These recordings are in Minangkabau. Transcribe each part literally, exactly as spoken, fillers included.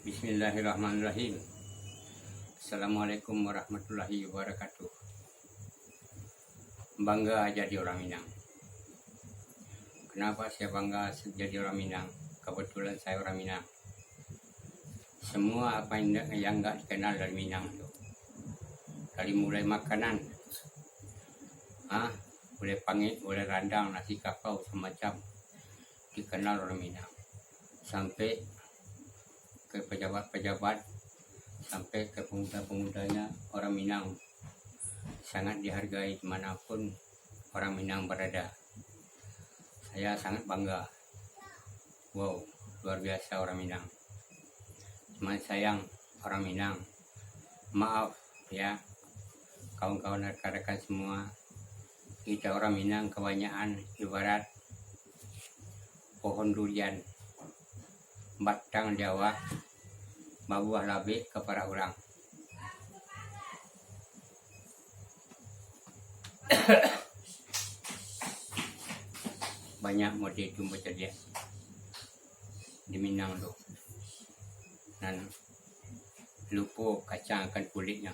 Bismillahirrahmanirrahim. Assalamualaikum warahmatullahi wabarakatuh. Bangga jadi orang Minang. Kenapa saya bangga jadi orang Minang? Kebetulan saya orang Minang. Semua apa yang, yang nggak dikenal dari Minang tu. Dari mulai makanan, ah, gulai pangit, gulai randang, nasi kapau, semacam dikenal orang Minang. Sampai ke pejabat-pejabat, sampai ke pemuda-pemudanya, orang Minang sangat dihargai dimanapun orang Minang berada. Saya sangat bangga. Wow, luar biasa orang Minang. Cuman sayang orang Minang. Maaf ya, kawan-kawan rekan-rekan semua. Kita orang Minang kebanyakan ibarat pohon durian. Batang di awak, babuah labek ka parak urang. Banyak model tu bacaliak di Minang tu. Nan lupo kacang akan kulitnya.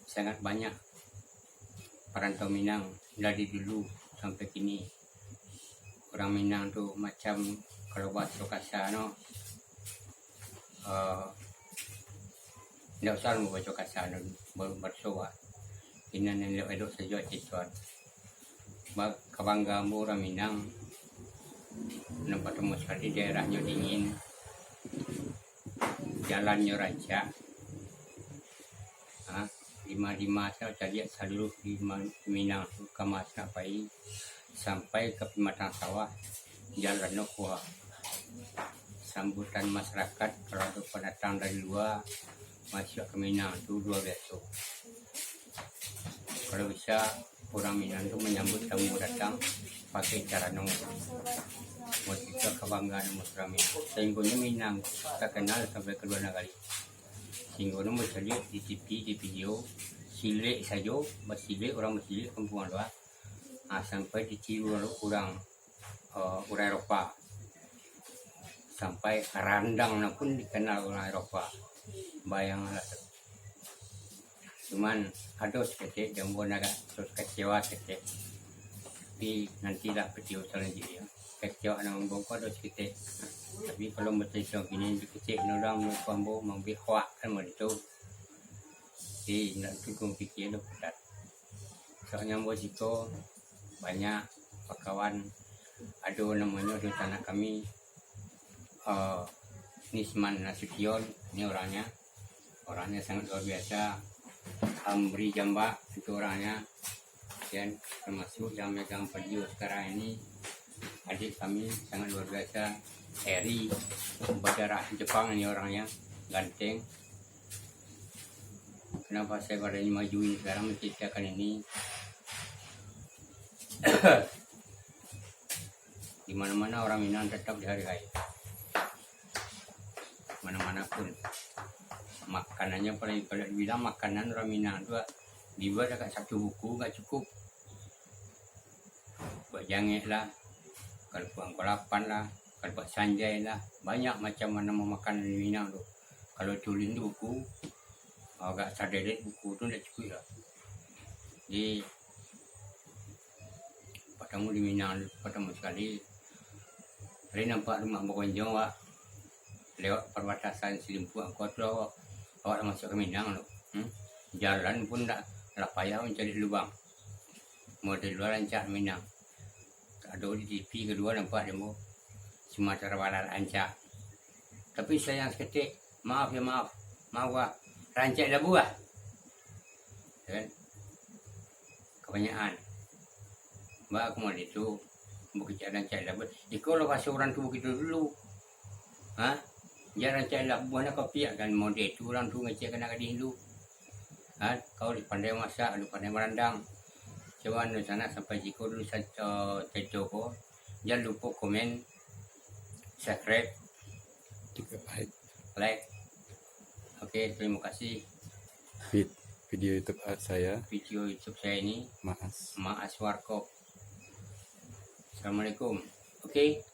Sangat banyak parantau Minang dari dulu sampai kini. Urang Minang tu macam, kalau bahaso kasar no, eh, ndak usah lah bahaso kasar no, ba-, bahaso ba-, inan elok-elok sajo cituan. Ba-, kabanggaan ambo urang Minang, nan partamo sakali daerahnyo dingin, jalannyo rancak. Ha, dima-dima sajo caliak saluruah di Ma-, Minang tu, ka Masnak Pai sampai ka Pamatang Sawah, jalannyo kuwa. Sambutan masyarakat, kalau ado pandatang dari lua masuak ka Minang tu, luar biaso. Kalau bisa, urang Minang tu manyambuik tamu datang pakai carano. Buat itu kabanggaan urang Minang. Sahinggonyo Minang takenal sampai ka lua nagari. Sahinggonyo bacaliak di T V, di video, silek sajo, basilek, urang basilek kampuang tu, ah. Ah, sampai ditiru urang, eh, urang Eropa. Sampai randang nan pun dikenal urang Eropa. Bayangkanlah tu. Cuman, ado saketek, ambo agak kecewa saketek. Tapi, nantilah video selanjutnya. Kecewa nan ambo ko ado saketek. Tapi, kalau bacarito kini, dikecek urang, ambo mambuek hoak kan, model tu. Jadi, indak tu, ambo pikir tu, putar. Soalnyo ambo siko banyak bakawan, ado namonyo dunsanak kami, eh, Nisman Nasution, ini orangnya, orangnya sangat luar biasa. Amri Jambak itu orangnya, dan termasuk yang megang video sekarang ini, adik kami sangat luar biasa, Eri, berdarah Jepang ini orangnya, ganteng. Kenapa saya berani maju ini sekarang menceritakan ini? Di mana-mana orang Minang tetap dihargai. Mana-mana pun. Makanannya paling, kalau dibilang makanan orang Minang tu, dibuat agak satu buku agak cukup. Buat jangek lah, kalau buat angko lapan lah, kalau buat sanjai lah, banyak macam namo makanan di Minang tu. Kalau tulis di buku, agak saderet buku tu ndak cukuik lah. Jadi, partamo di Minang tu, partamo sakali, tadi nampak rumah bagonjong awak, lewat parbatasan Silimpuak angko tu awak, awak lah masuak ka Minang tu. Hmm? Jalan pun ndak, lah payah mancari lubang. Model luar rancak Minang. Ado di T V kaduo nampak demo Sumatera Barat rancak. Tapi sayang saketek, maaf ya maaf, maaf wah, rancak labuah. Kan? Kabanyakan. Ba aku model tu, bukecek rancak labuah. Iko lo bahaso urang tu bagitu dulu. Ha? Jan rancak labuah nak kopiak kan model tu urang tu ngecek kana gadih dulu. Ha, kau di pandai masak, di pandai marandang. Cuman di sana sampai siko dulu sa-, eh, carito ko. Jan lupo komen, subscribe, juga like. Like. Oke, terima kasih. Vid-, video YouTube saya. Video YouTube saya ini. Maas. Maas Warkop. Assalamualaikum. Oke.